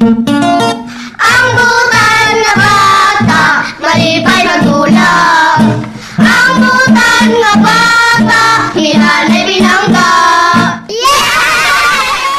Ang butan nga bata, malipay magdula. Ang butan nga bata, hinanay binangga. Yeah!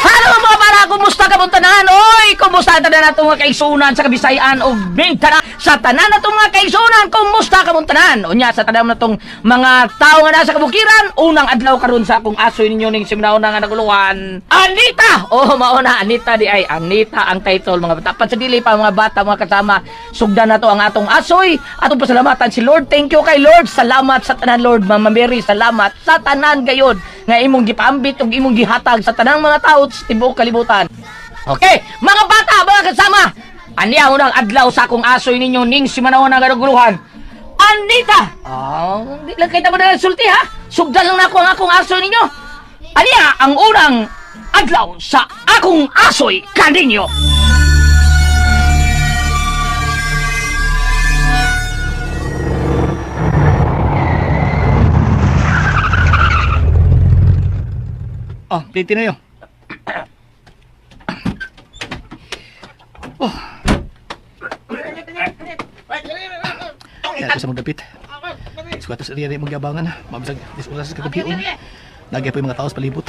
Hello mga para, kumusta ka mong tanan? Oy, kumusta ang tanan natong mga kaigsunan sa Kabisayan o Mindanao? Sa tanan natong mga kaigsunan, kumusta ka mong tanan? Unya sa tanan natong mga tao nga nasa kabukiran, unang adlaw karon sa akong asoy ninyo ning simnaw na nga naguluhan. Anita! Oh, mauna Anita di ay Anita ang title mga bata. Pan sa dili pa mga bata mga kasama, sugdan na to ang atong asoy. Atong pasalamatan si Lord. Thank you kay Lord. Salamat sa tanan Lord, Mama Mary. Salamat sa tanan gayod nga imong gipaambit ug imong gihatag sa tanang mga tao sa tibuok kalibutan. Okay, mga bata, mga kasama, ani ang unang adlaw sa akong asoy ninyo ning simanaw na ganuguluhan. Anita! Oh, di lang kita mo na sulti ha. Sugdan lang nako ang akong asoy ninyo. Aniya ang unang adlaw sa akong asoy kaninyo. Oh, plate na yun. Oh. Kaya ko sa magdapit. Sukatos area na yung magyabangan. Mabisag, dis oras sa kagabion. Lagi pa yung mga tao sa palibot.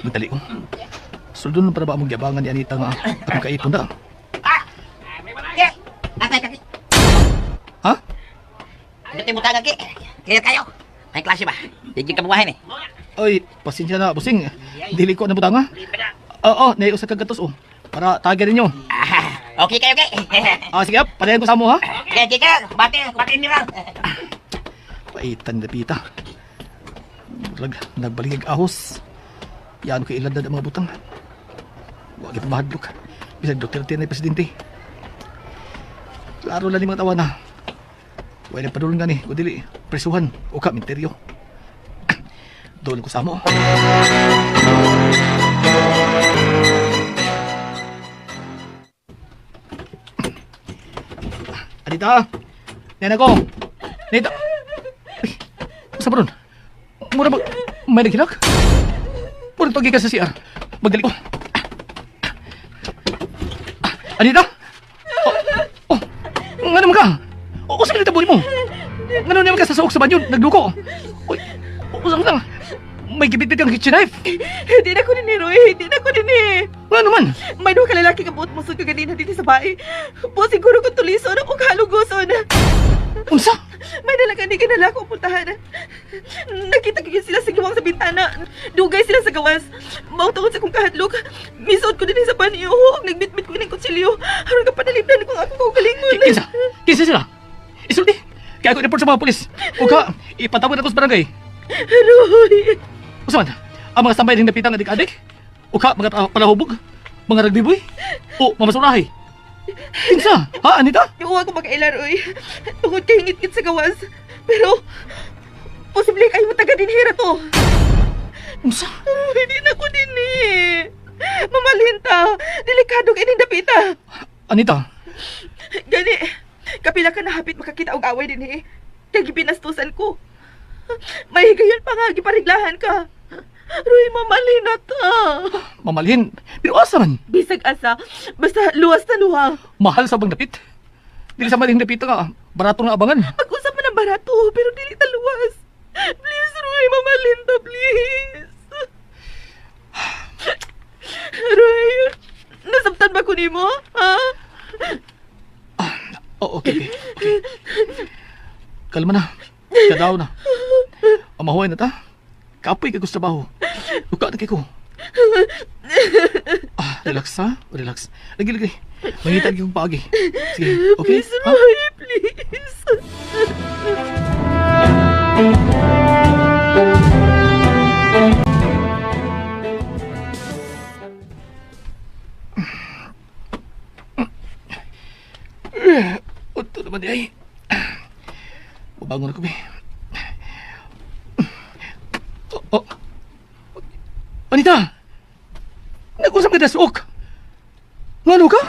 Magdali ko. Suldon lang para ba among gyabangan ni Anita nga akong kaipon na. Ha? Ano tayo butang ki? Kaya kayo. May klase ba? Di ka buwahin eh. Ay, pasensya na, busing. Dili ko na butanga. Oo, naiusa kagatos oh. Para taga ninyo. Ah, okay kayo kay. Ah, sige, padayon ko sa mo ha. Okay, okay kayo. Bati, bati niyo lang. Paitan na pita. Murag, nagbaligag ahos. Piano kay ilan na ang mga butang. Wag pa mahadlok. Bisag Duterte na yung presidente. Klaro lang ni mga tawa na. Huwag na padulong gani, kundili, presuhan, o ka, minteryo. Doon ko sa mo. Anita! Nena ko! Nita! Ay, sa ba ron? Mura ba? May naghilak? Mura to ka sa CR. Magdali ko. Anita! Oh, oh, nga naman ka? O, usa ka mo? Nga naman ka sa suok sa banyo, nagduko. Uy, usa ka lang. May gibit-bit kang kitchen knife. Hindi na ko ni Roy, hindi na ko ni. Nga naman. May duha ka lalaki nga buot musod kaganina dito sa bae. Po siguro kung tulison o kahalugoson. Unsa? May dala ka, di ka nala ko puntahan. Nakita ko yun sila sa giwang sa bintana. Dugay sila sa gawas. Mao tungod sa kong kahadlok. Misuod ko din sa banyo. Ug nagbitbit ko ning kutsilyo. Aron ka panalipdan ko ang akong kaugalingon. Kinsa? Kinsa sila? Isulti. Kaya ako i-report sa mga polis. O ka, ipatawag ako sa barangay. Roy. Unsa man? Ang mga sambay ning napitang adik-adik? O ka, mga palahubog? Mga rugby boy? O mamasurahay? Kinsa? Ha, Anita? Yung ako makaila, Roy. Tungod kay ngit-ngit sa gawas. Pero, posible kayo mataga din hira to. Unsa? Hindi na ko din eh. Mamalinta, delikado kay ning dapita. Anita, Gani, kapila ka na hapit makakita og away din eh. Kay gibinastusan ko. May higayon pa nga, gipariglahan ka. Roy, mamalhin na ta. mamalhin. Pero asa man? Bisag asa, basta luwas na luha. Mahal sa bang dapit? Dili sa maling dapit nga, barato nga abangan. Mag-usap man ang barato, pero dili ta luwas. Please, Roy, mamalhin ta, please. Roy, nasabtan ba ko nimo? Ha? Oh, okay. Kalma na. Kadaw na. Amahuay na ta. Kapoy kay ko sa trabaho. Luka na kay ko. Ah, relax ha. Relax. Lagi, lagi. Mangita kong paagi. Sige, okay? Please, Ha? Roy, please. Uto naman di ay. Mabangon ako, be. Oh, oh. Anita! Nag-usap ka na suok! Ngano ka?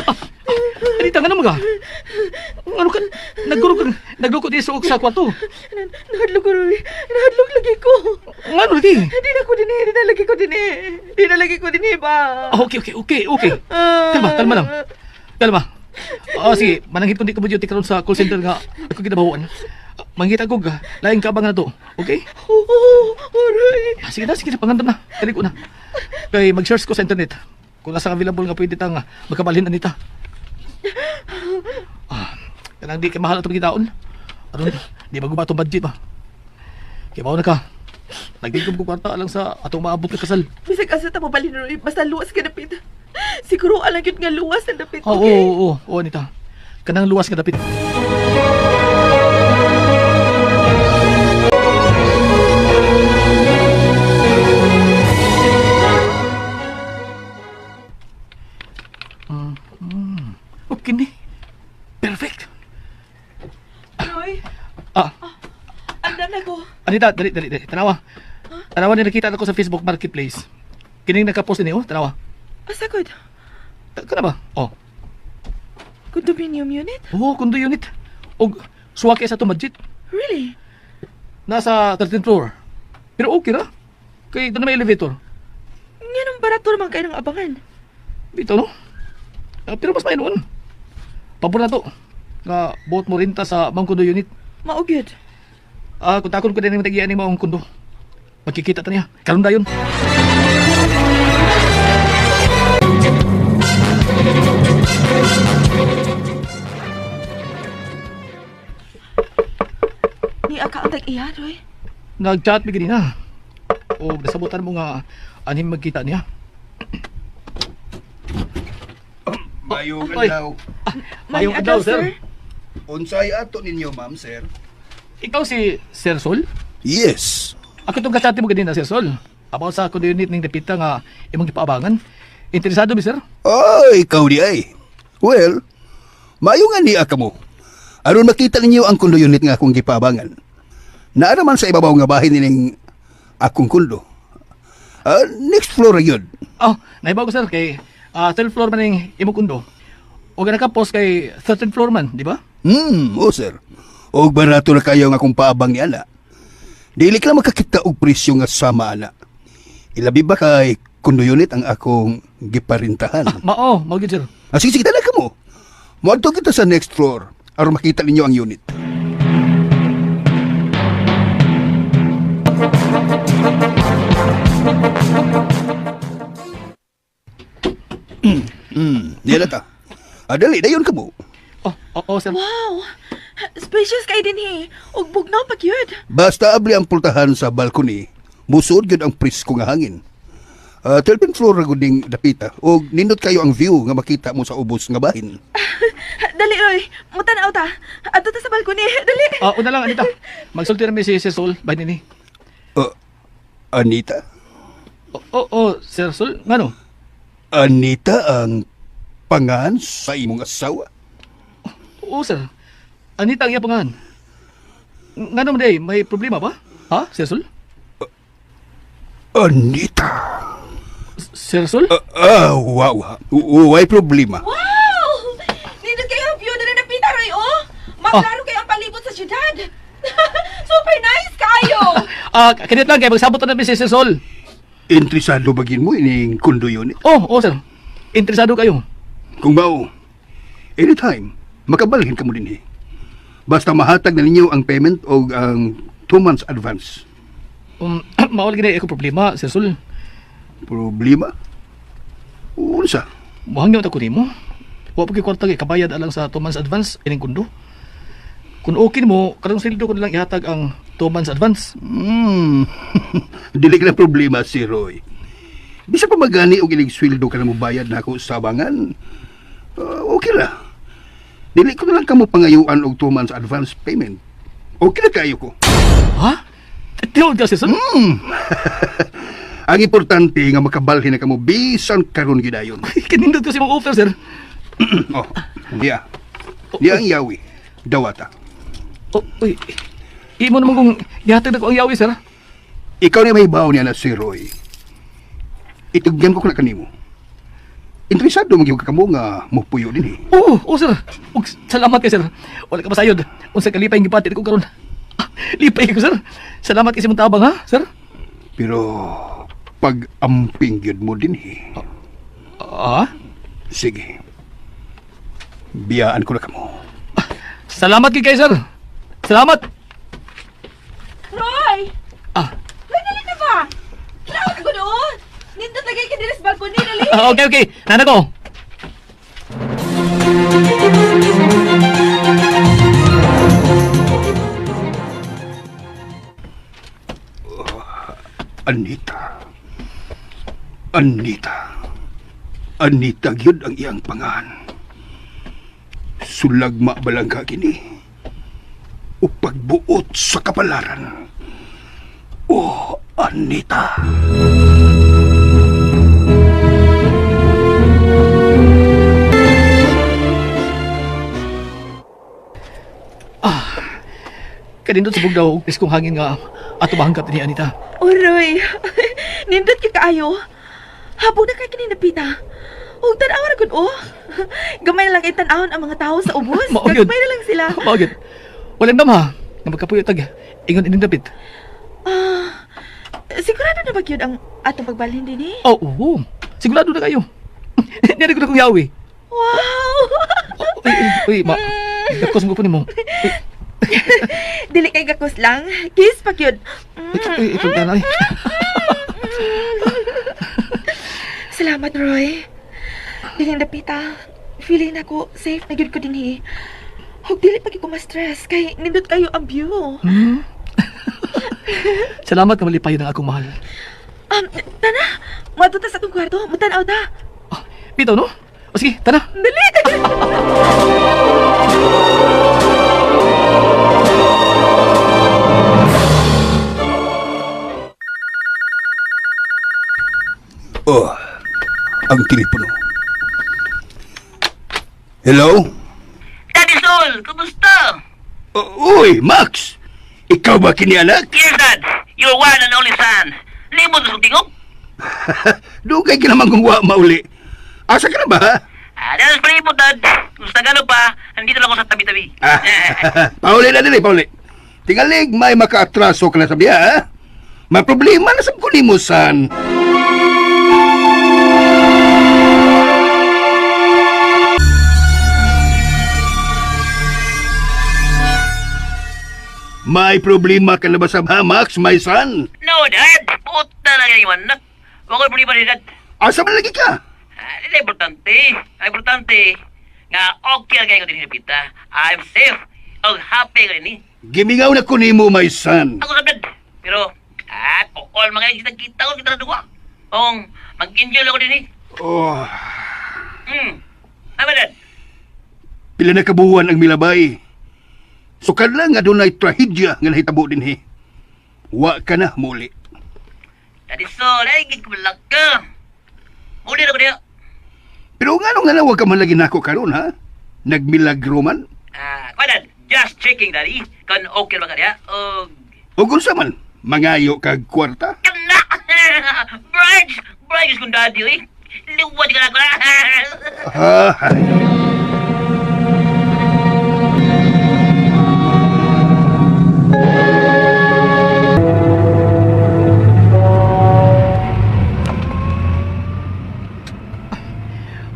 Ah, Anita, ngano mo ka? Ano ka? Nagkuro ka, naglukot di suok sa kwarto. Nahadlok ko, Roy. Nahadlok lagi ko. Ngano lagi? Di na ko din eh. Di na lagi ko din eh. Di na lagi ko din eh ba? Ah, okay. Kalma, kalma lang. Kalma. Oh, sige, mananghit ko di ka mo duty karon sa call center nga ako ginabawan. Manghita ko ga, laing kabang na to. Okay? Oo, oh, Roy. Ah, sige na, pangandam na. Dali ko na. Kay mag-search ko sa internet. Kung nasa available nga pwede tang magkabalhin anita. Ah, kanang di kay mahal atong gitaon. Aron di maguba atong budget ba. Kay mao na ka. Nagtigom ko kwarta lang sa atong maabot nga kasal. Bisag asa ta mobalhin, Roy. Basta luwas ka dapit. Siguro alang yun nga luwas ang dapit, Oo, okay? oo, oo, oo, Anita. Kanang luwas nga dapit. Mm, Okay ni. Perfect. Roy, Ah, andam na ko. Anita, dali, dali, dali. Tanawa. Tanawa ni nakita ko sa Facebook Marketplace. Kining nakapost ni oh, tanawa. Asa ko? Kana ba? Oh. Condominium unit? Oh, kundo unit. Og suwaki sa itong budget. Really? Nasa 13th floor. Pero okay ra. Kay doon na may elevator. Nga nang barato naman kayo ng abangan. Dito no? Ah, pero mas may noon. Pabor na to. Nga buot mo rin ta sa maong kundo unit. Maugyod. Ah, kung takon ko din yung tagian ni maong kundo. Magkikita ta niya. Karon dayon. Ni aka ang tag-iya, Roy. Nag-chat mi ganina. O nasabutan mo nga anhim magkita niya. Mayong Oy. adlaw. Mayong adlaw, sir. Unsay ato ninyo, ma'am, sir? Ikaw si Sir Sol? Yes. Ako itong kachat mo ganina, Sir Sol. About sa kundo unit ning dapita nga imong gipaabangan. Interesado mi, sir? Ay, ikaw di ay. Well, mayo nga niya ka mo. Aron makita ninyo ang kundo unit nga akong gipaabangan. Naa naman sa ibabaw nga bahin nining akong kundo. Ah, next floor ra yun. Oh, naibaw ko sir kay third floor man ning imong kundo. O naka-post kay 13th floor man, di ba? Oh sir. Og barato na kayo nga akong paabang ni ana. Dili ka lang makakita og presyo nga sama ana. Ilabi ba kay kundo unit ang akong giparintahan? Mao, mao gyud sir. Ah, sige, sige, dala ka mo. Muadto kita sa next floor aron makita ninyo ang unit. Niya na ta. Ah, dali, dayon ka mo. Oh, oh, oh sir. Wow! Spacious kay din eh. Ug bugnaw pa gyud. Basta abli ang pultahan sa balcony, musuod gyud ang presko nga hangin. Ah, 13th floor ra gud ning dapita og nindot kayo ang view nga makita mo sa ubos nga bahin. Dali, Roy. Mutanaw ta. Adto ta sa balcony. Dali. Ah, una lang Anita. Magsulti na mi si Sir Sol bahin nini. Ah, Anita? Oh, oh, oh, Sir Sol, ngano? Anita ang pangan sa imong asawa? Oo, sir. Anita ang iya pangalan. Ngano man day, may problema ba? Ha, Sir Sol? Anita. Sir Sol? Ah, wow. Way problema. Wow! Nindot kayo ang view dali na pita, Roy, oh! Maklaro kayo ang palibot sa syudad. Super nice kayo! Ah, kanit lang kay magsabot na mi si Sir Sol. Interesado bagin mo ining kundo unit? Oh, oh sir. Interesado kayo. Kung mao, anytime, makabalhin ka mo din eh. Basta mahatag na ninyo ang payment o ang 2 months advance. Mao lagi na ako problema, Sir Sol. Problema? Unsa? Muhangyo ta ko nimo. Wa pa gyud kwarta kay kabayad alang sa 2 months advance ining kundo. Kung okay mo, karong sweldo ko na lang ihatag ang 2 months advance. Dili ka na problema si Roy. Bisa pa magani og ilig sweldo ka na mobayad na ako sa abangan. Ah, okay ra. Dili ko na lang kamo pangayuan og 2 months advance payment. Okay na kayo ko. Ha? Tinuod ka, Sir Sol? Ang importante nga makabalhin na kamo bisan karon gidayon. Kanindot ko si mong offer, sir. Oh, diya. Diya ang yawi. Dawata. Oh, uy. Imo naman kung ihatag na ko ang yawi, sir. Ikaw na may bawo niya na si Roy. Itugyan ko na kanimo. Interesado man gyud ka kamo nga mopuyo dinhi. Oo, oo sir. Ug salamat kay sir. Wala ka masayod. Unsa kalipay ang gipati ko karon. Ah, lipay ko sir. Salamat kay sa imong tabang ha, sir. Pero pag-amping gyud mo dinhi. Ah? Sige. Biyaan ko na kamo. Salamat kay sir. Salamat. Roy! Ah, Roy, dali na ba? Kailangan ko doon! Nindot lagay ka diri sa balcony, dali! ah, okay okay. Nana ko. Anita. Anita. Anita gyud ang iyang pangan. Sulagma balangka kini. O pagbuot sa kapalaran. Oh, Anita. Kanindot sa bugdaw, iskong hangin nga ato bahangkat ni Anita. Oh, Roy! Nindot ka kaayo! Habog na kay kini napita. Og tan-awa ra gud oh. Gamay na lang kay tan-awon ang mga tao sa ubos. Mao gyud. Gamay na lang sila. Mao gyud. Walang damha nga magkapuyo tag ingon ining dapit. Ah, sigurado na ba gyud ang atong pagbalhin din eh? Oh, oo. Sigurado na kayo. Niya ko na kong yawi. Wow! Oh, uy, uy, uy, ma. Gakos mo po nimo. Uy, Dili kay gakos lang. Kiss pa gyud. uy, uy, ipagdala, ay. Salamat, Roy. Diling dapita. Feeling nako safe na gyud ko dinhi. Hug dili pa gyud ko ma-stress kay nindot kayo ang view. Salamat nga malipayon ang akong mahal. Tana, moadto ta sa atong kwarto, mutan-aw ta. Ah, bitaw no? O sige, tara. Dali. Oh, ang telepono. Hello? Daddy Sol, kumusta? Oh, uy, Max! Ikaw ba kini anak? Yes, Dad. Your one and only son. Limod sa tingog. Dugay ka naman kung wa mauli. Asa ka na ba? Ah, dahil sa palibot, Dad. Kung sa Tagalog pa, andito lang ako sa tabi-tabi. Ah, pauli na dili, pauli. Tingalig, may makaatraso ka na sa biya, ha? May problema na sa kulimusan. May problema ka na ba sa ha, Max, my son? No, Dad. Puta na kayo, anak. Huwag ko problema ni Dad. Asa man lagi ka? Ah, hindi importante. Ang importante, nga okay lang kayo ko din pita. I'm safe. Og happy ko din eh. Gimingaw na ko nimo, my son. Ako sa Dad. Pero, ah, all mga kita kita ko kita na duwa. Ong, mag-enjoy lang ko din eh. Oh, Ama, Dad. pila na kabuwan ang milabay. Sukad lang nga dunay trahedya nga nahitabo dinhi. Wa ka na muli. Daddy Sol, ay, gigbalak ka. Muli na ko niya. Pero nga nung nanawag ka man lagi nako karon ha? Nagmilagro man? Ah, kwa, Dad. Just checking, Daddy. Kung okay ba ka niya? Og, O kung sa man, mangayo kag kwarta? kana! Bridge! Bridge kung daddy, eh. Liwad ka na ko na. Ah, hay.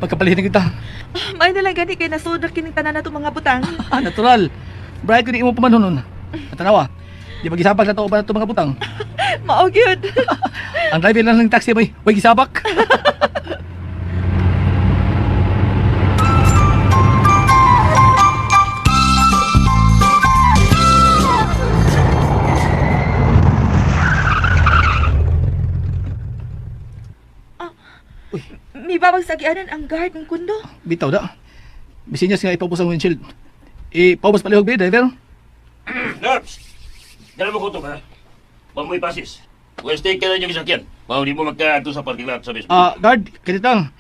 Pagkapalihin na kita. May na lang gani kay nasudok kining tanan natong mga butang. Ah, natural. Bright ko ni imo pamanhonon. Tanawa. Di ba gisabak na to ba na mga butang? Mao gyud. Ang driver lang ng taxi boy, way gisabak. Mibabag sa agianan ang guard ng kundo. Bitaw da. Bisinyas nga ipaubos ang windshield. Ipaubos palihog ba, driver? Nerves! Dala mo ko ito, ha? Huwag mo ipasis. Wednesday ka na niyong isakyan. Pao di mo magkaadto sa parking lot sa basement. Ah, guard, ganito lang.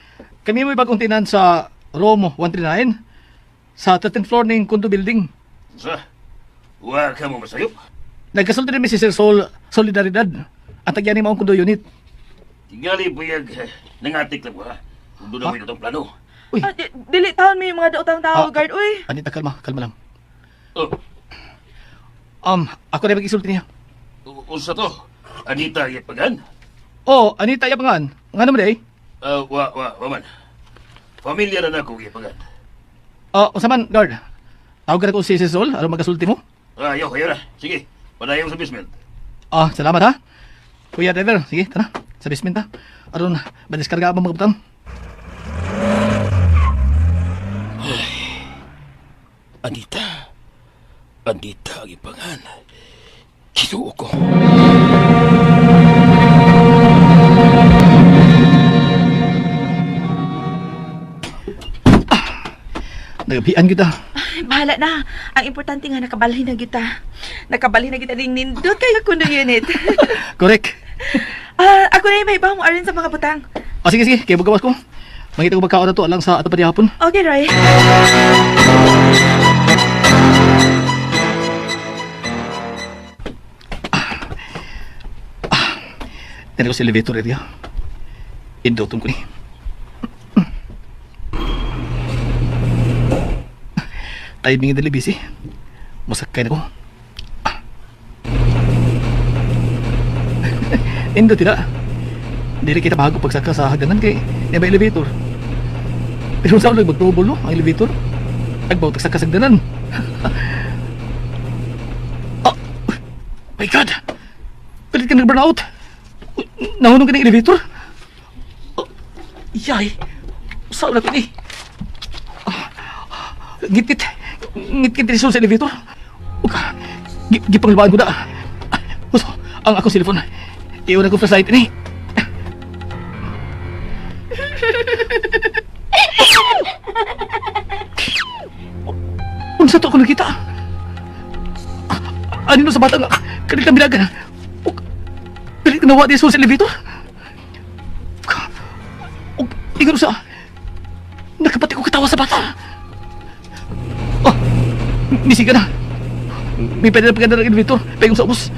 Kami may bagong tinan sa room 139 sa 13th floor ng condo building. Sa? Huwag ka mo masayop. Nagkasulti ni si Sir Sol Solidaridad. Ang tagyan ni maong condo unit. Tingali buyag nangatik lang ko, ha? Kung doon na mo itong plano. Uy. Ah, dili taon may mga daotang tao, Ah, guard. Uy. Anita, kalma, kalma lang. Oh, Ako na mag-isulti niya. Unsa to? Anita Yapagan? Oh, Anita Yapangan. Nga naman eh. Ah, wa, wa, wa man. Pamilya na nako Yapagan. Oh, unsa man, guard. Tawag ka na ko si Sol, aron magasulti mo. Ah, ayaw, ayaw na. Sige, padayon sa basement. Ah, salamat ha. Kuya driver, sige, tara. Sa basement ha. Aron madiskarga ang mga butang. Anita. Anita ang ipangan. Kinuo ko. Nagabian kita. Ay, bahala na. Ang importante nga nakabalhin na kita. Nakabalhin na kita ding nindot kay kundo unit. Correct. Ah, ako na yung may ibang mo aron sa mga butang. Ah, sige, sige, kay bugawas ko. Mangita ko magkaon na to alang sa ato pa di hapon. Okay, Roy. Tene ko sa elevator area. Indoton ko ni. Timing dili busy. Masakay na ko. Indo tira. Dili kita bago pagsaka sa hagdanan kay niya ba elevator. Pero sa ulo magtubol no ang elevator. Agbaw tagsaka sa hagdanan. Oh, my God. Pilit ka nag-burnout. Nahunong ka ng elevator? Oh, yay! Saan na ko ni? Ngit-ngit. Ngit-ngit din sa elevator. Uka, gipanglabaan ko na. Uso, ang akong cellphone. Iwan ko flashlight ni. Unsa to ako nakita? Ano sa bata nga? Kanit na bilagan. Pilit ka nawa sa elevator. Og ingon sa nakapati ko katawa sa bata. Oh, misiga na. May pwede na paganda ng elevator. Payong sa ubos.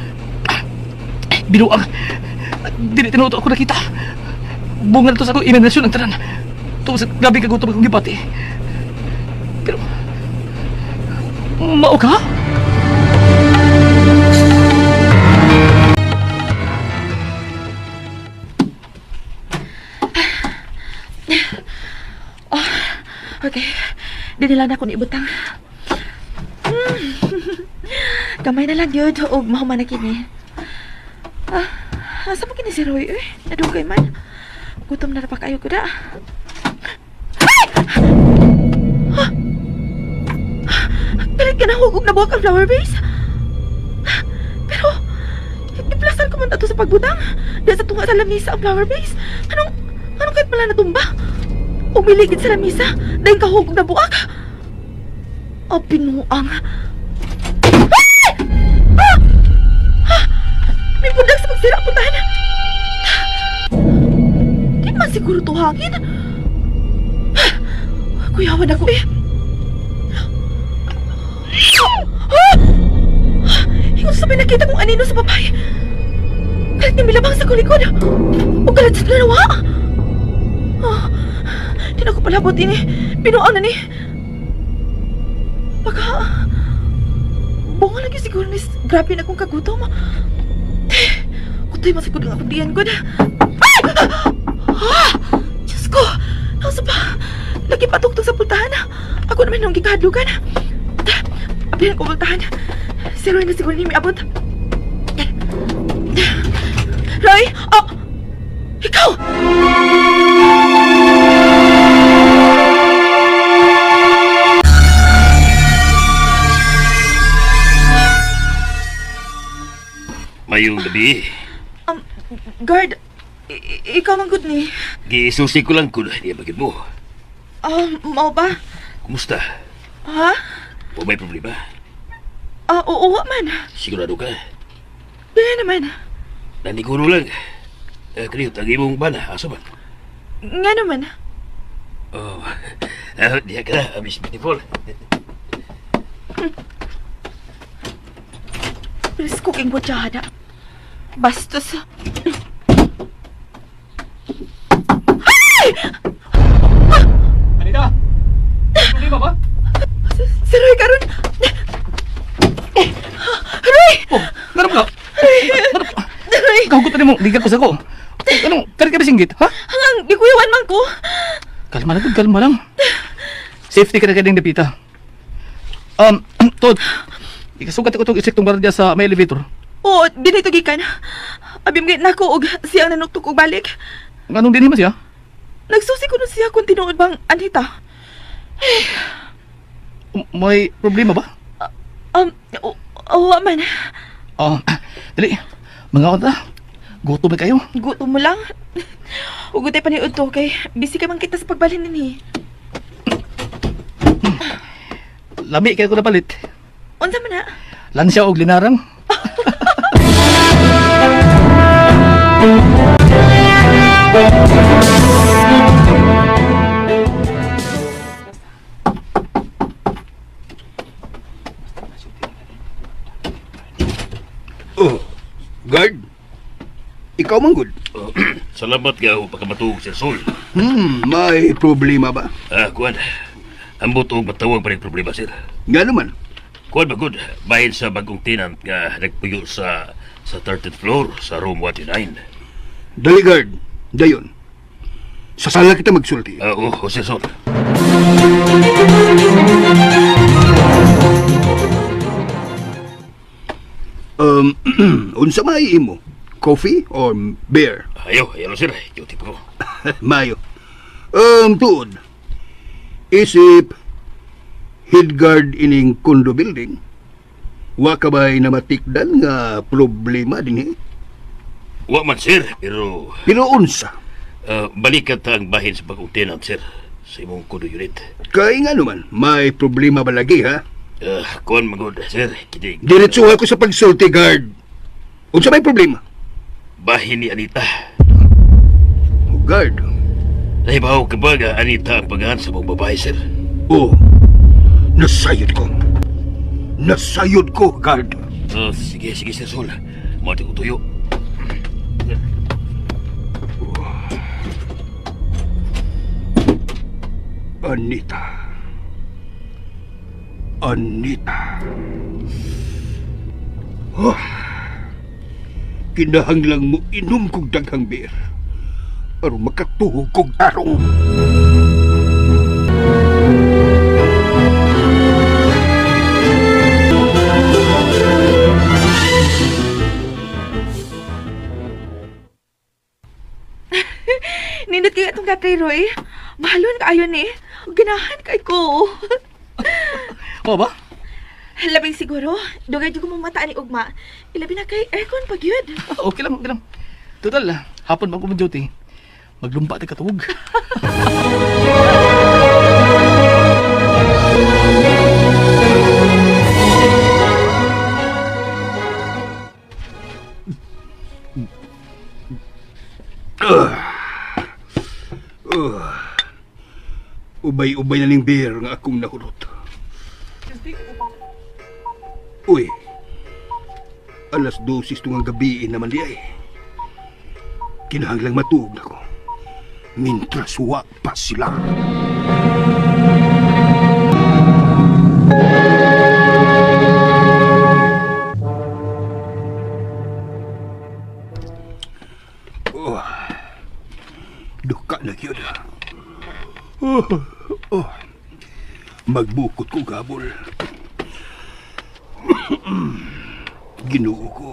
Binuang. Dili tinuto ako nakita. Bunga na to sa akong imaginasyon ang tanan. Tungod sa grabe kagutom akong gibati. Pero, mao ka? Okay. Dinila na ko ni ibutang. Gamay na lang yun. Og mahuman na kini. Ah, asa mo kini si Roy? Eh, nadugay man. Gutom na pa kayo ko da. Ay! Ah! Galit ka na hugog na buwak ang flower vase. Pero, iplasan ko man ato sa pagbutang. Dahil sa tunga sa lamisa ang flower vase. Anong, anong kahit pala natumba? Umiligid sa lamisa dahil kahugog na buak. O pinuang. Ay! Ah! Ah! May budak sa pagsira puntahan. Di man siguro to hangin. Ah! Kuyawan ako eh. Ah! Ingon sa pinakita kong anino sa babae. Kalit nga milabang sa kulikod. O kalat sa dalawa. Ah, di na ko palabot ini. Pinuang na ni. Baka... Bunga lagi siguro ni... Grabe na akong kagutom. Eh, kutoy masigod ang akong diyan ko na. Ay! Ah! Diyos ko! Nasa pa? Lagi patugtog sa pultahan. Ako naman nung gikahadlugan. Abihan ko pultahan. Si Roy na siguro ni miabot. Roy! Oh! Ikaw! Mayong gabi. Guard, ikaw man gud ni. Giisusi ko lang kung niya bagid mo. Mao ba? Kumusta? Ha? O may problema? Ah, oo, wa man. Sigurado ka? Kaya naman. Naniguro lang. Eh, kaniyot, ang imong bana, asa man? Nga naman. Oh, ah, diya ka na, Miss Beautiful. Please cooking butchada. Bastos. Ay! mo, liga ko sa ko. Anong, kari ka bisinggit, ha? Hangang gikuyawan man ko. Kalma lang, kalma lang. Safety ka na kaning dapita. Tod, ikasugat ko itong isektong gwardiya sa may elevator. Oo, dinhi to gikan. Abi mga nako og siyang nanuktok og balik. Anong dinhi man siya? Nagsusi ko nun siya kung tinuod bang Anita. May problema ba? Um, o man. Oh, dali. Mga ta. Gutom na kayo. Gutom mo lang. Ugutay pa ni Udto kay busy ka man kita sa pagbalhin dinhi. Lami kayo ko napalit. Unsa man na? Lansya og linarang. Oh, guard. Ikaw man good. Oh, salamat ka o pagkamatuog, Sir Sol. May problema ba? Ah, kuan. Ambot og matawag pa rin problema, sir. Nga naman. Kuan ba good? Bahin sa bagong tenant nga nagpuyo sa 13th floor sa room 129. Dali guard. Dayon. Sa sala kita magsulti. Ah, oo, oh, Sir Sol. Unsa may imo? Coffee or beer? Ayaw, ayaw lang, sir. Duty pa ko. Mayo. Tuod. Isip head guard ining condo building. Wa ka ba'y namatikdan nga problema dinhi? Wa man, sir. Pero Pero unsa? Balikat ta ang bahin sa bagong tenant, sir. Sa imong condo unit. Kay nga naman, may problema ba lagi ha? Kuan man good, sir. Kini Diretso ako sa pagsulti, guard. Unsa may problema? Bahin ni Anita. Oh, guard. Nahibaw ka ba nga Anita ang pagahan sa mong babae, sir? Oh, nasayod ko. Nasayod ko, guard. Sige, sige, Sir Sol. Mati ko tuyo. Anita. Anita. Oh. Kinahanglang mo inom kog daghang beer. Aron makatuhog kog tarong. Nindot kay atong katay Roy. Mahalon kaayo ni. Ganahan kay ko. Oo ba? Labing siguro, dugay jud ko mo mataan ni Ugma. Ilabi na kay aircon pag yun. Okay lang, okay lang. Total, hapon ba ko duty? Maglumpa tayo katuog. Ubay-ubay na ning beer nga akong nahurot. Uy, 12:00 tungang gabi naman di ay. Kinahanglang matuog na ko. Mintras wa pa sila. Oh, duka na gyud. Oh, oh. Magbukot ko gabol. Ginoo ko.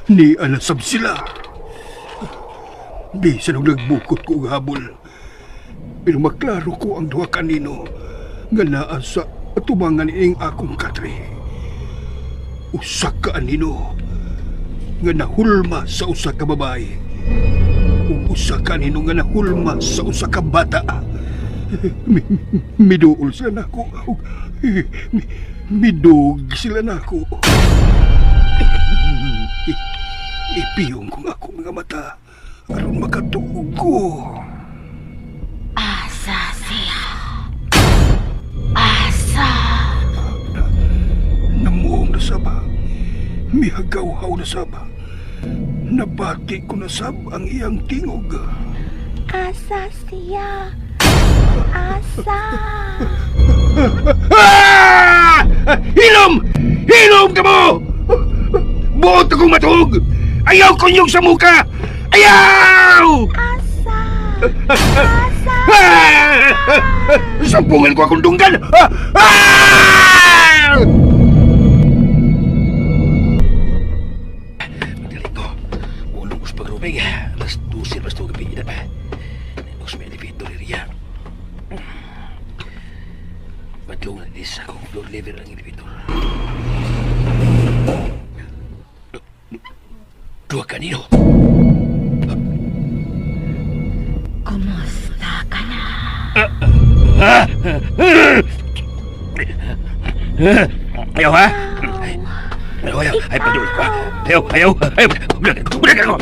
Ni anasab sila. Bisan og nagbukot ko habol. Pero maklaro ko ang duha kanino nga naa sa atubangan ining akong katre. Usa ka anino nga nahulma sa usa ka babae. Ug usa ka anino nga nahulma sa usa ka bata. Miduol sila nako. Midug sila nako. Ipiyong kong ako mga mata aron makatuog ko. Asa siya? Asa? Namuong na saba. Mihagaw-haw na saba. Nabati ko na sab ang iyang tingog. Asa siya? Asa? Ah! Hilom! Hilom ka mo! Buot akong matuog! Ayaw kunyog sa muka! Ayaw! Asa? Asa? Ah! Sampungan ko akong dunggan! Ah! Ah! Magaling ko. Ulong ko sa pagrubig. Alas 12, alas 2 gabi na pa. Gusto may elevator area. Badlong na dis akong floor level ang elevator. Duha kanino? Kumusta ka na? Ayaw, ha? Ayaw, ayaw. Ay, padul ko, ha? Ayaw, ayaw. Ayaw, bulag ako, bulag ako.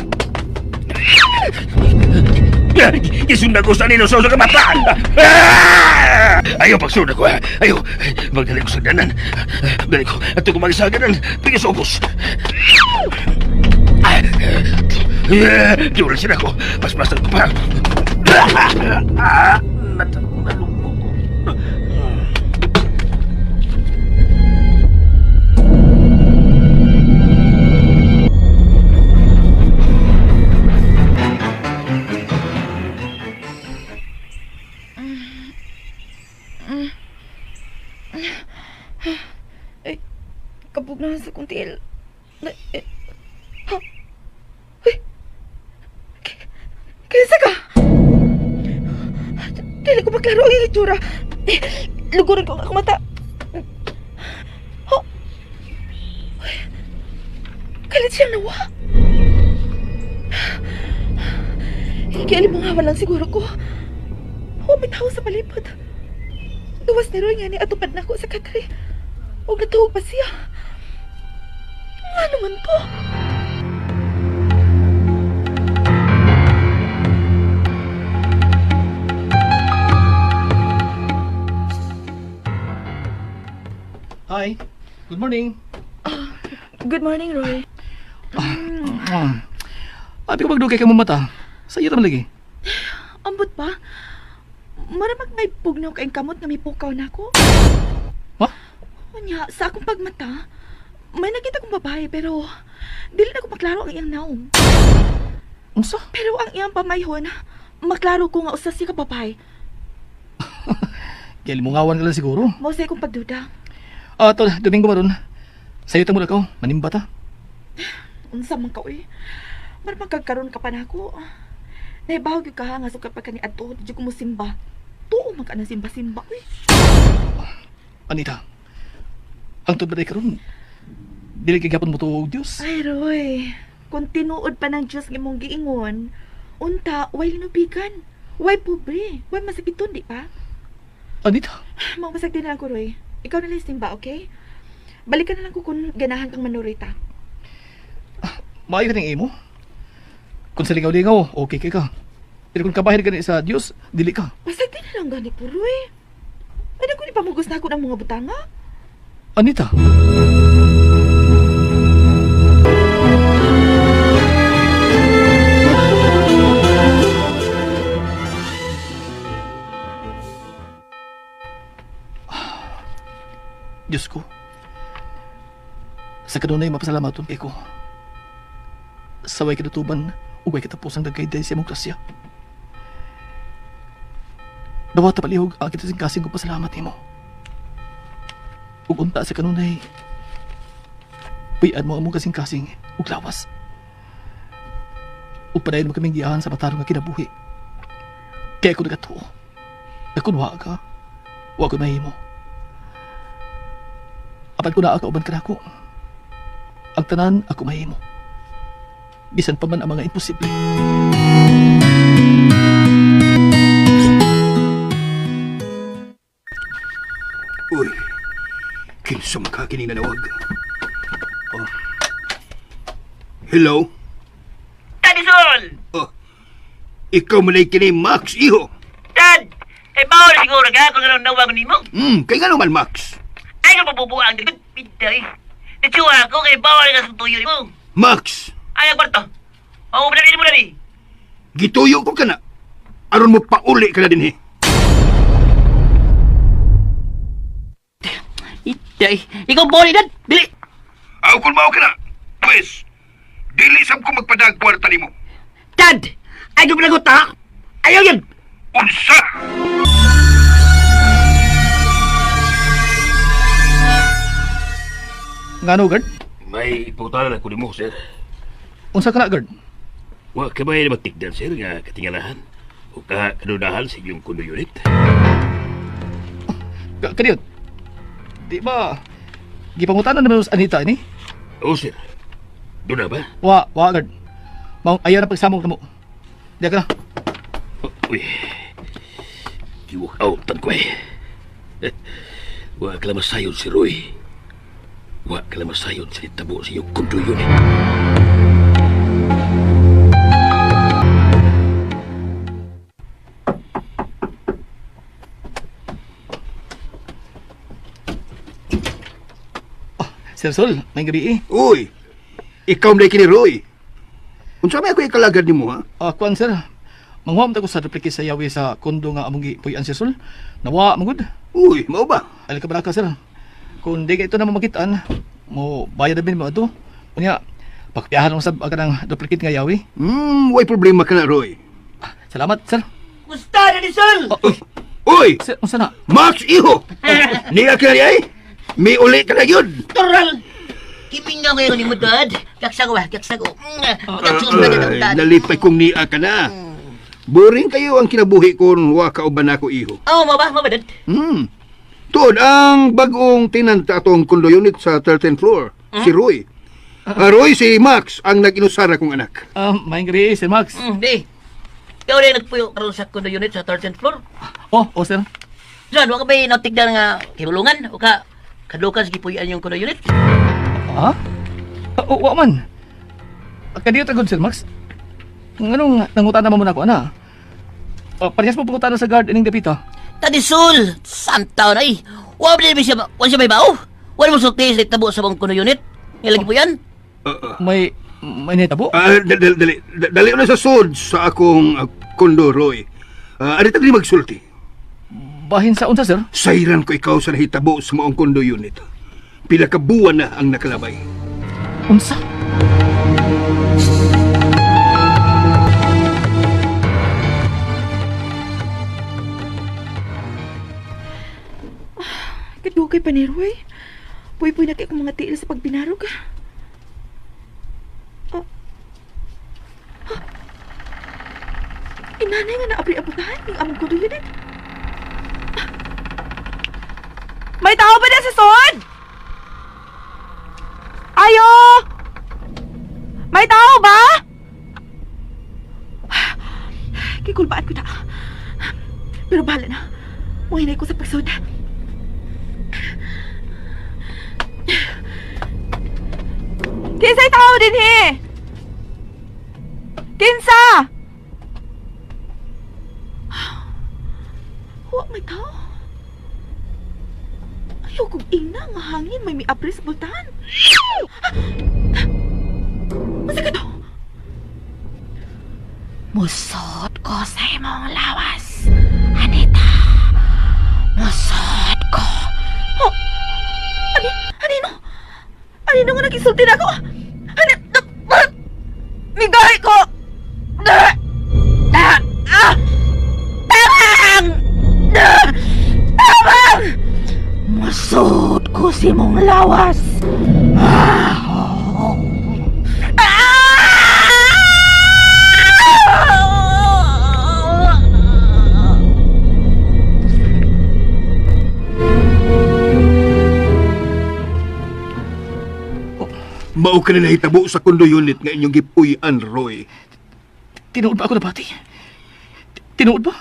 Isundag ko sa nino sa kamata. Ah! Ayaw, pagsunod ko, ha? Ayaw. Magdali ko sa danan. Dali ko. At ko magisaganan. Pigis ubos. Ah! Diwala sila ko. Paspasan ko pa. Ah! Natalong ko. Ay, kabog na sa kong tiil. Na, eh, ha? Uy! Kaysa ka! Dili ko maklaro ang iyong itsura. Eh, luguran ko ang akong mata. Oh! Uy! Kalit siyang nawa. Ikialimangawan lang siguro ko. Oh, may tao sa palibot. Gawas ni Roy nga ni atupad na ako sa katri. Huwag natuhog pa siya. Nga naman to? Hi. Good morning. Good morning, Roy. Abi ko magdugay ka mo mata. Sa iyo raman lagi. Ambot pa. Maramag may pugnaw kayong kamot nga may pukaw na ako. Ha? Unya, sa akong pagmata, may nakita kong babae pero dili na ko maklaro ang iyang naong. Unsa? Pero ang iyang pamayhon, maklaro ko nga usa siya ka babae. Kaya limungawan ka lang siguro. Mao sa akong pagduda. Ah, tol, Domingo maron. Sa iyo ta mo ka, manimba ta. Unsa man ka uy. Maramag kagkaroon ka pa nako. Naibaw gyud ka ha, nga sukad pa ka ni adto, di jud ko mo simba. Tuo man ka na simba-simba uy. Anita. Ang tubod ay karon. Dili kay gapon mo tuog Dios. Ay, Roy. Kung tinuod pa ng Diyos ng imong giingon, unta, way linubigan. Way pobre. Way masakiton, di ba? Anita. Magbasag din na lang ko, Roy. Ikaw na lang ba, okay? Balikan na lang ko kung ganahan kang manurita. Maayo ka ng imo. Kung sa lingaw-lingaw, okay kay ka. Pero kung kabahin ka ni sa Dios, dili ka. Basag din na lang gani ko, Roy. Ano ko ni pamugos na ako ng mga butanga? Anita. Diyos ko. Sa kanunay mapasalamaton kay ko. Saway kadatuban, ugay katapusang dagkay sa imong grasya. Dawata palihog ang kita kasing ko pasalamat nimo. Ug unta sa kanunay, puy-an mo ang among kasing-kasing ug lawas. Ug padayon mo kaming giyahan sa matarong nga kinabuhi. Kaya ko nagatuo. Na kun wa ka, wa ko mahimo. Apan ko naa ka uban kanako. Ang tanan ako mahimo. Bisan pa man ang mga imposible. Uy, kinsa man ka kining nanawag? Oh. Hello? Tadisol! Oh. Ikaw man ay kini Max, iho. Dad! Eh, bawal siguro ka kung anong nawag nimo. Kay nga naman, Max. Ay, nga mabubuang din. Pinday. Natsuwa ako kay bawal ka sa tuyo nimo. Max, Ay, ang kwarto. Oo, oh, mo na ni. gituyo ko kana. Aron mo pauli ka na din eh. Itay. Ikaw boli, dad. Dili. Aw kung mao ka na. Pwes, Dili sab ko magpadag kwarta nimo. Dad! Ay, pinagot ha? Ayaw yun! Unsa? Ngano, guard? May iputalan ako nimo, sir. Unsa ka na, guard? Wa ka ba matigdan, sir, nga katingalahan? O ka kadudahan sa inyong kuno unit? Kadiyot. Di ba gipangutanan naman sa Anita ini? Oo, sir. Doon na ba? Wa, wa, guard. Maong ayaw na pagsamok na mo. Diya ka na. Oh, uy. Giwalk out tan ko eh. Wa ka lang masayon si Roy. Wa ka lang masayon sa itabo sa iyong kundo unit. Sir Sol, may gabi eh. Uy, ikaw na kini Roy. Unsa may ako ikalagad nimo ha? Ah, kuan sir. Manguha man ta ko sa duplicate sa yawi sa kondo nga among gipuy-an Sir Sol. Nawa magud. Uy, mao ba? Alin ka baraka sir. Kung di ka ito na mamakitaan, mo bayad na bin mo ato. Unya, pagpiyahan mo sab ka ng duplicate nga yawi. Way problema ka na, Roy. Salamat sir. Musta na ni Sol! Oh, uy, Uy, sir, unsa na? Max iho. Niya ka ay? May uli ka na yun. Toral! Kimingaw ngayon ni mo, Dad. Kaksa ko ba? Kaksa ko. Kaksa ko ba, Ay, Dad? nalipay kong niya ka na. Boring kayo ang kinabuhi ko wa ka uban ako iho. Oo, oh, maba, maba, Dad. Tuod ang bagong tenant atong condo unit sa 13th floor, si Roy. Ah, Roy, si Max ang nag-inusara kong anak. Ah, may gabi eh, Sir Max. Di. Ikaw rin nagpuyo karon sa condo unit sa 13th floor. Oh, oh sir. Diyan, wa ka ba'y natigdan nga kibulungan o ka kadukan sa gipuyan yung condo unit? Ha? Ah, oh, wa man. Kadiyot agad Sir Max. Nganong nangutana mo muna ako ana? Oh, parehas mo pangutana sa guard ining dapita. Tadi Sol, samtaw na eh. Wa ba siya, wa siya may bao? Wa mo sulti sa tabo sa bang condo unit? Nga lagi po yan? May netabo? Ah, dali, dali, dali, dali na sa sod sa akong kondo, Roy. Ah, ano tagli magsulti? Bahin sa unsa sir? Sayran ko ikaw sa nahitabo sa maong kondo unit. Pila ka buwan na ang nakalabay. Unsa? Kadugay pa ni Roy. Puy-puy na kay kong mga tiil sa pagbinarog. Ah. Ah. Inanay nga naabri abutahan yung among kudo unit. Ah. May tao ba na sa sod? Ayo! May tao ba? Ah. Kikulbaan ko na. Pero bahala na. Muhinay ko sa pagsod. Kinsay tao din he? Kinsa? Wa may tao. Ayaw kong ina nga hangin may miapri sa bultahan. Masa ka to? Musot ko sa imong lawas, Anita. Musot ko. Oh, ani, anino? Anino nga nagisulti na ako? Ani, Migay ko! Ah! Ah! Ah! Tabang! Ah! Tabang! Musot ko sa imong lawas. Ah! Mao ka na nahitabo sa kondo unit nga inyong gipuy-an, Roy. Tinuod ba ako nabati? Tinuod ba?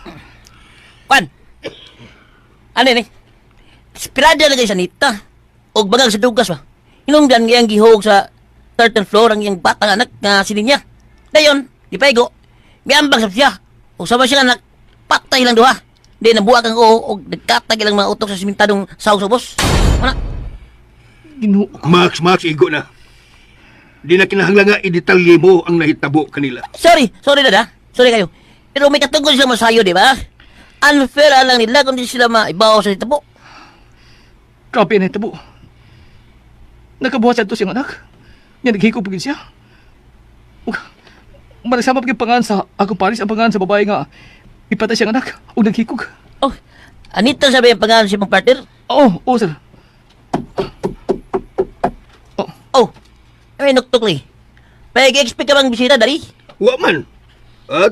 Kwan! Ano ni? Spirada lagi sa nita. Og bagang sa dugas ba? Hinungdan nga iyang gihog sa 13th floor ang iyang batang anak nga sininya. Dayon, di paigo. Miambang sa siya. Og sama siya anak, patay lang duha. Di nabuak ang oo og nagkatag ilang mga utok sa simentadong sahog sa ubos. Ano? Ginoo ko. Max, Max, igo na. Di na kinahanglan nga idetalye mo ang nahitabo kanila. Sorry, sorry dada. Sorry kayo. Pero may katungkol sila masayo, di ba? Unfair lang nila kung di sila maibaw sa itabo. Grabe na itabo. Nakabuhat sa ito siyang anak. Nga naghikog pagin siya. Ug managsama pa gyud pangalan sa akong paris ang pangalan sa babae nga ipatay siyang anak ug naghikog. Oh, Anita sabi ang pangalan sa imong partner? Oo, oo sir. Oh, Oh, ay nuktok li. May expect ka bang bisita dari? Wa man.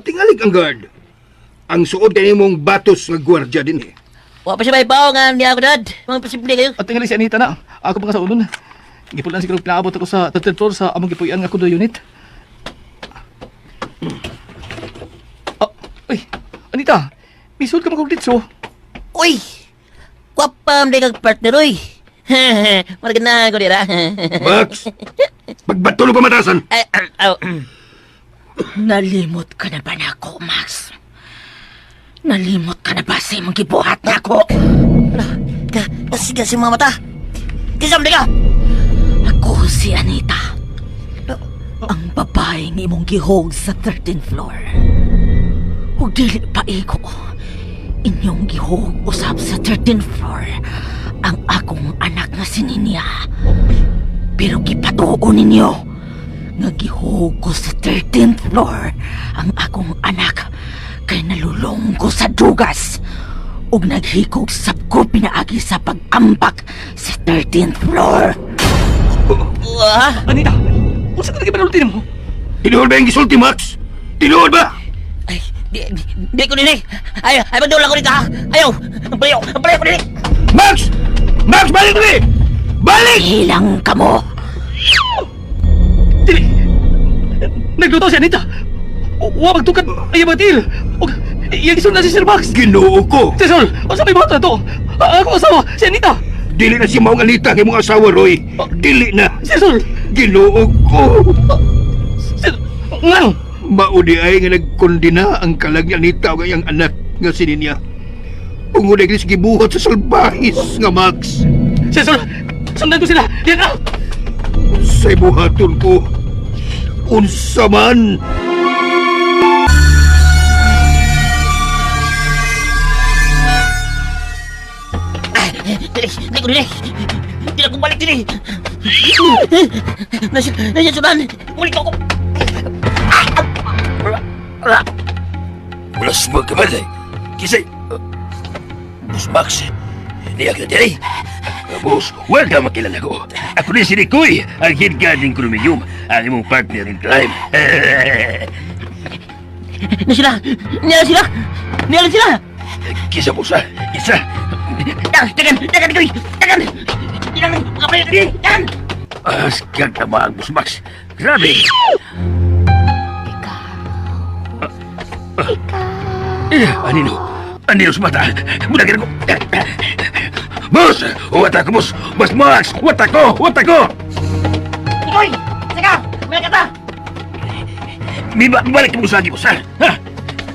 Tingalig ang guard. Ang suod kay nimong batos nga gwardya din eh. Wa pa siya may bao nga niya ako dad. Mga posible kayo. At tingali si Anita na. Ako pa nga sa ulon. Gipulan siguro pinaabot ako sa 13th floor sa among gipuy-an nga condo unit. Ah, uy, Anita, misud ka magugditso. Uy! Kwapa man kag partner uy. Maragana ko dira. Max! Pagbatulog pamatasan! Ay, aw, aw. Nalimot ka na ba nako, Max? Nalimot ka na ba sa imong gibuhat nako? Ala, ka, kasi kasi mga mata. Kinsa man ka? Ako si Anita. Ang babaeng imong gihog sa 13th floor. Ug dili pa igo. Inyong gihog usab sa 13th floor ang akong anak nga si Ninya. Pero gipatuo ninyo nga gihog ko sa 13th floor ang akong anak kay nalulong ko sa dugas ug naghikog sab ko pinaagi sa pag-ampak sa 13th floor. Wah, Anita, unsa ka naging panulti mo? Tinuod ba yung gisulti, Max? Tinuod ba? Ay, di ko dinhi. Ay, ay magdula ko dito ha. Ayaw, ang palayo ko dinhi. Max! Max, balik dali! Balik! Hilang ka mo! Dili. Nagluto si Anita. Wa magtukad ay batil. Ug iyang gisulti na si Sir Max. Ginoo ko! Sir Sol, unsa may buhat na to? Ako asawa, si Anita. Dili na si Maong Anita kay mong asawa, Roy. Dili na. Sir Sol, Ginoo ko! Sir, ngano? Maudi ay nga nagkondena ang kalag ni Anita ug iyang anak nga si Ninya. Tungod ay ginis gibuhat sa salbahis nga Max. Sir Sol, sundan ko sila. Diyan ka. Sa buhaton ko, unsa man. Ay, dili, di ko dinhi. Di na ko balik dinhi. Nasa, nasa sudan. Balik ako. Wala sumag ka man eh. Kisay... Boss Max, niya ka diri. Boss, huwag ka makilala ko. Ako ni si Nikoy, ang head guard ng Chromium, ang imong partner in crime. Na sila. Niya sila. Niya sila. Kisa, boss, ha? Kisa. Tagan, tagan, Nikoy. Tagan. Tagan, makapalit dinhi. Tagan. Askag ka ba, Boss Max? Grabe. Ikaw. Ikaw. Anino? Anino sa bata? Muna ko. Boss! Wata ko, boss! Boss Max! Wata ko! Wata ko! Nikoy, saka, may kata. Balik mo sa akin, boss, ha? Ha?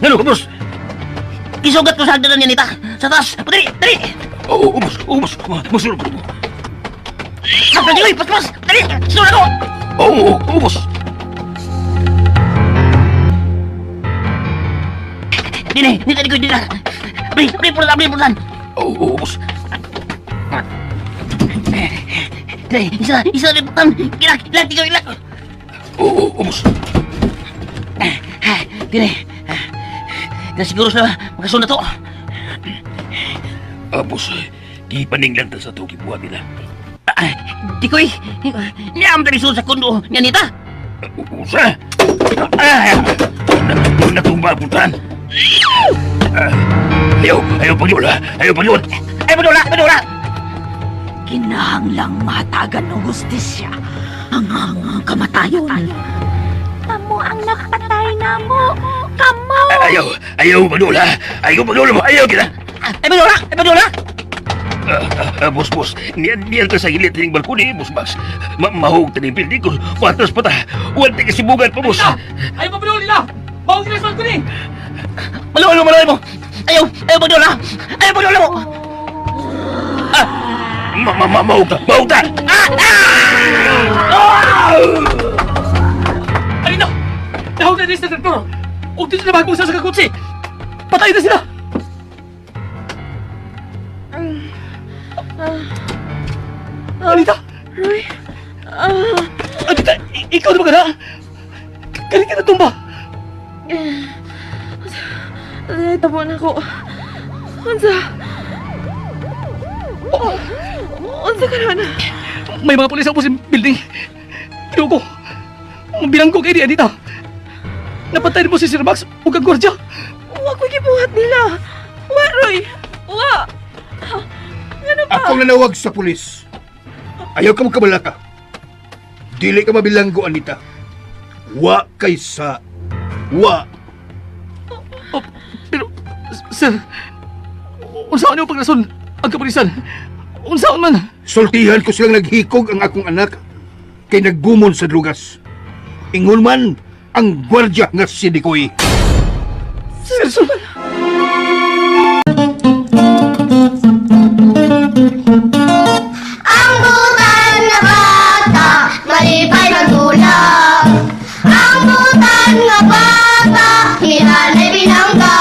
Ano ka, boss? Isugat ko sa hagdanan ni Anita. Sa taas. Dali, dali. Oo, oo, boss. Oo, boss. Masulog ko. Mas, Nikoy, pas, pas. Dali, sunod ako. Oo, oo, oo, boss. Dini, dini, Nikoy, dini. Abri, abri, pulutan, abri, pulutan. Oo, oo, boss. Dali, isa, isa, pulutan. Ilak, ilak, Nikoy, ilak. Oo, oo, boss. Dini. Nasiguro sa makasunod to. Ah, boss. Di paninglan ta sa tugi buhat nila. Ah, Dikoy, niya ang dali sa kundo ni Anita. Usa! Ah! Natumba ang putan. Ah, ayaw, ayaw pagyula, ayaw pagyula. Ay, madula, madula. Kinahanglang mahatagan ng hustisya ang ang kamatayon. Kamo ang nakatay na mo. Kamo! Ayaw, ayaw pagyula, ayaw pagyula mo, ayaw kita. Ay, madula, ay, madula. Boss, boss, niyan ka sa gilid ng balkoni, boss, boss. Mahog ta ng building ko, patas pa ta. Huwag ta kasibugan pa, boss. Ayaw pa pinuli nila. Bawang sila sa balkoni. Maluwal mo, maluwal mo. Ayaw, ayaw, madula. Ayaw, madula mo. Mahog ta, mahog ta. Anita, nahog na din sa third floor. Ug dito na bagong sa kakutsi. Patay na sila. Anita! Roy, Anita, ikaw na ba ka na? Kani ka natumba? Ay, tabo na ko. Unsa? Oh, unsa ka na? May mga pulis sa opposite building. Tiyo ko. Bilanggo kay di Anita. Napatay mo si Sir Max ug ang gwardiya. Wa ko gibuhat nila. Wa, Roy. Wa. Ano ba? Akong nanawag sa pulis. Ayaw ka magkabalaka. Dili ka mabilanggo, Anita. Wa kay sa. Wa. Oh, pero, sir, unsaon niyo pagrason ang kapulisan? Unsaon man? Sultihan ko silang naghikog ang akong anak kay naggumon sa drugas. Ingon man ang gwardya nga si Dikoy. Sir, sir. Ang butan nga bata, malipay magulak. Ang butan nga bata, hinanay binangga.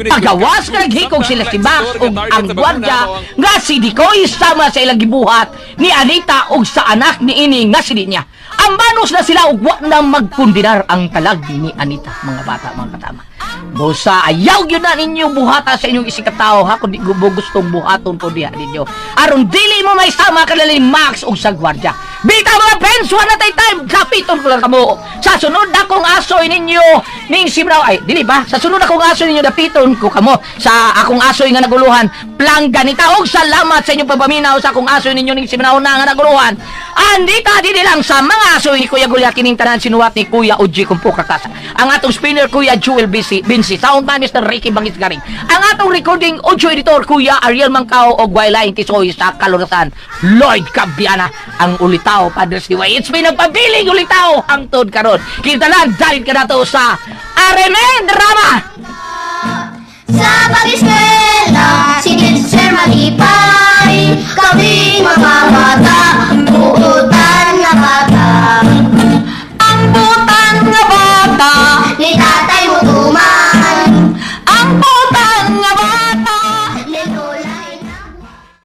Pagawas nga naghikog sila si Max ug ang gwardiya nga si Dikoy sama sa ilang gibuhat ni Anita ug sa anak ni ini nga si niya. Ambanos na sila ug wa na magkundinar ang kalag ni Anita, mga bata, mga katama. Busa ayaw gyud na ninyo buhata sa inyong isikatao ha kun di mo gustong buhaton po diha ninyo. Aron dili mo may sama kanila ni Max ug sa gwardiya. Bita mga friends, wala tay time. Kapiton ko lang kamo. Sa sunod akong asoy ninyo ning simraw ay dili ba? Sa sunod akong asoy ninyo dapiton ko kamo sa akong asoy nga naguluhan. Plangganita og salamat sa inyong pagpaminaw sa akong asoy ninyo ning simraw na nga naguluhan. Andita dinhi lang sa mga asoy ni Kuya Gulyat kining tanan sinuwat ni Kuya Uji Kumpo Kakasa. Ang atong spinner Kuya Jewel BC Binsi, soundman Mr. Ricky Bangis Garing. Ang atong recording audio editor Kuya Ariel Mangkao og Wayline Tisoy sa Kalurasan. Lloyd Cabiana ang ulitaw Padres Diway. It's been nagpabiling ulitaw hangtod karon. Kita lang dahil ka nato sa Aremen Drama.